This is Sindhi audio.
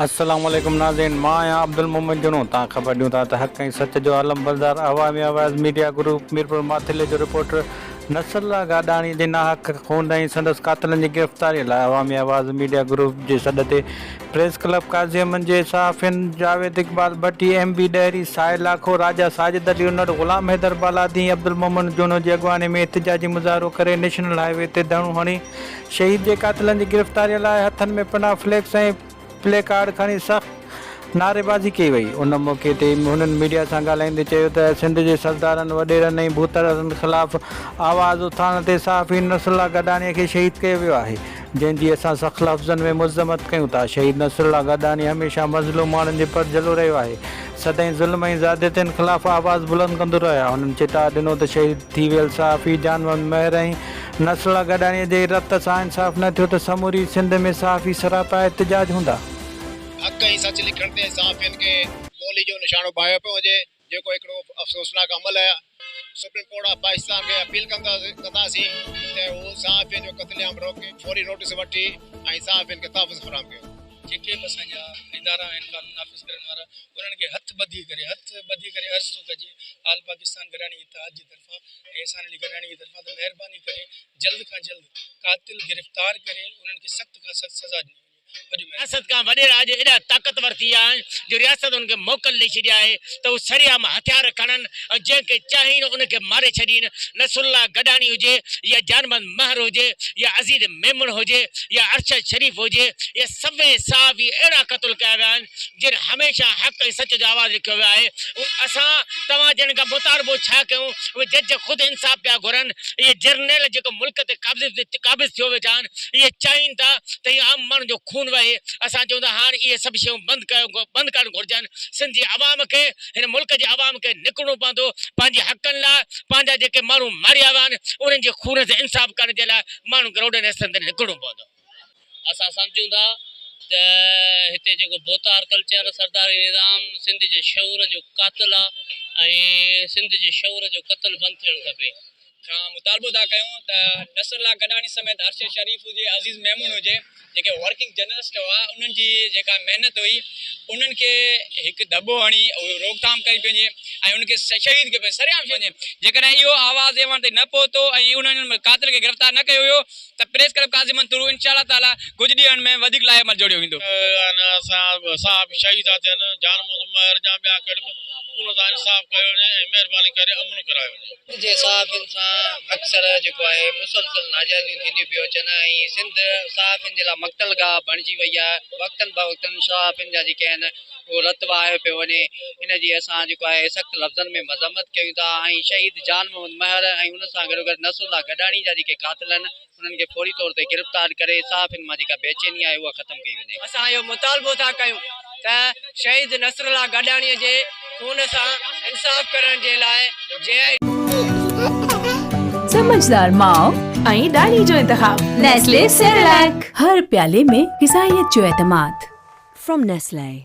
السلام عليڪم ناظرين مان آهيان عبدالمومن جنو تان خبر ڏيون ٿا ته حق ۽ سچ جو عالم بردار عوامي آواز ميڊيا گروپ ميرپور ماٿيلي جو رپورٽر نصرالله گاڏاڻي جي ناحق خون ۽ سندس قاتلن جي گرفتاري لاء عوامي آواز ميڊيا گروپ جي سڏ تي پريس ڪلب قاضي احمد جي صحافين جاويد اقبال ڀٽي، ايم بي ڏهري، ساحل لاکو، راجا ساجد علي انڙ، غلام حيدر بالادي ۽ عبدالمومن جوڻو جي اڳواڻي ۾ احتجاجي مظاهرو ڪري نيشنل هاء وي تي ڌرڻو هڻي شهيد جي قاتلن جي گرفتاري لاء هٿن ۾ پنا، فليڪس ۽ پلي ڪارڊ کڻي سخت نعريبازي ڪئي وئي. ان موقعي تي هنن ميڊيا سان ڳالهائيندي چيو ته سنڌ جي سردارن، وڏيرن ۽ ڀوتارن خلاف آواز اٿارڻ تي صحافي نصرالله گڏاڻي کي شهيد ڪيو ويو آهي، جنهن جي اسان سخت لفظن ۾ مذمت ڪيون ٿا. شهيد نصرالله گڏاڻي هميشه مظلوم ماڻهن جي پرجهلو رهيو آهي، سدائين ظلم ۽ زيادتين خلاف آواز بلند ڪندو رهيو آهي. هنن چتاء ڏنو ته شهيد ٿي ويل صحافي جان محمد مهر ۽ نصرالله گڏاڻي جي رت سان انصاف نه ٿيو ته سموري سنڌ ۾ صحافي سراپا احتجاج هوندا. حق ۽ سچ لکڻ تي صحافين کي گولي جو نشانو بڻايو پيو وڃي جيڪو هڪڙو افسوسناڪ عمل آهي. سپريم ڪورٽ آف پاڪستان کي اپيل ڪنداسين ته هو صحافين جو قتل عام روڪي فوري نوٽيس وٺي ۽ صحافين کي تحفظ فراهم ڪيو. جيڪي به اسان جا ادارا آهن قانون نافذ ڪرڻ وارا انهن کي هٿ ٻڌي ڪري هٿ ٻڌي ڪري عرض ٿو ڪجي آل پاڪستان گڏاڻي اتحاد جي طرفان ۽ احسان علي گڏاڻي جي طرفان ته مهرباني ڪري جلد کان جلد قاتل گرفتار ڪري انهن کي سخت کان سخت سزا ڏني وڃي. وڏي مهرباني. رياست کان وڏيرا اڄ ايڏا طاقتور ٿي ويا آهن جو رياست انهن کي موڪل ڏئي ڇڏي آهي ته هو سرعام هٿيار کڻن ۽ جنهن کي چاهين ان کي ماري ڇڏين. نصرالله گڏاڻي هجي يا جان محمد مهر هجي يا عزيز ميمڻ هجي يا ارشد شريف هجي يا سوين صحافي اهڙا قتل ڪيا ويا آهن جن هميشه حق ۽ سچ جو آواز لکيو ويو آهي. اسان توهان جن کان مطالبو ڇا ڪيون اهي جج خود انصاف پيا گهرن اهي جرنيل جيڪو ملڪ تي قابض ٿيو ويٺا آهن اهي چاهين ٿا ته هي عام ماڻهن جو خون وهي اسان چئون ٿا هاڻ اهي سڀ شيون بند ڪيو بند ڪرڻ گهرجن سنڌ جي عوام کي هن ملڪ جي عوام کي نڪرڻو پوندو پنهنجي حقن لاء پنهنجا جيڪي ماڻهو ماريا ويا آهن انهن جي خون سان انصاف ڪرڻ جي لاء ماڻهن کي روڊن رستن تي نڪرڻو پوندو. اسان سمجهون ٿا ته هتي جيڪو ڀوتار ڪلچر، سرداري نظام سنڌ جي شعور جو قاتل آ ۽ سنڌ جي شعور جو قتل بند ٿيڻ کپي. کان مطالبو ٿا ڪيون ته نصر الله گڏاڻي سميت ارشد شريف هجي عزيز ميمڻ هجي جيڪي ورڪنگ جرنلسٽ هئا انهن جي جيڪا محنت هئي انهن کي هڪ ڌٻو هڻي روڪٿام ڪئي پئي وڃي ۽ انهن کي شهيد ڪيو پيو سرعام شهيد وڃي جيڪڏهن اهو آواز ايوان تائين نه پهتو ۽ انهن قاتل کي گرفتار نه ڪيو ويو ته press club Qazi Muhammad through انشاء الله تعالي ڪجهه ڏينهن ۾ وڌيڪ لائحه عمل جوڙيو ويندو. اسان صاحب شهيد ٿا ٿين جان محمد مهر جا ٻيا ڪهڙ به ان سان انصاف ڪيو وڃي ۽ مهرباني ڪري امن ڪرايو وڃي. سنڌ جي صحافين سان اڪثر جيڪو آهي مسلسل ناجائزيون ٿينديون پيون اچن ۽ سنڌ صحافين جي لاء مقتل گاهه بڻجي وئي آهي وقتن بوقتن صحافين جا جيڪي آهن اهو رت وهايو پيو وڃي ان جي اسان جيڪو آهي سخت لفظن ۾ مذمت ڪيون ٿا ۽ شهيد جان محمد مهر ۽ ان سان گڏوگڏ نصرالله گڏاڻي جا جيڪي قاتل آهن انهن کي فوري طور تي گرفتار ڪري صحافين مان جيڪا بيچيني آهي اها ختم ڪئي وڃي. اسان اهو مطالبو ٿا ڪيون ته شهيد نصرالله گڏاڻي جي خون سان انصاف ڪرڻ جي لاء جي آء سمجهدار ماء ۽ ڏاڏي جو انتخاب نيسلي سيريليڪ. هر پيالي ۾ غذائيت جو اعتماد From Nestle.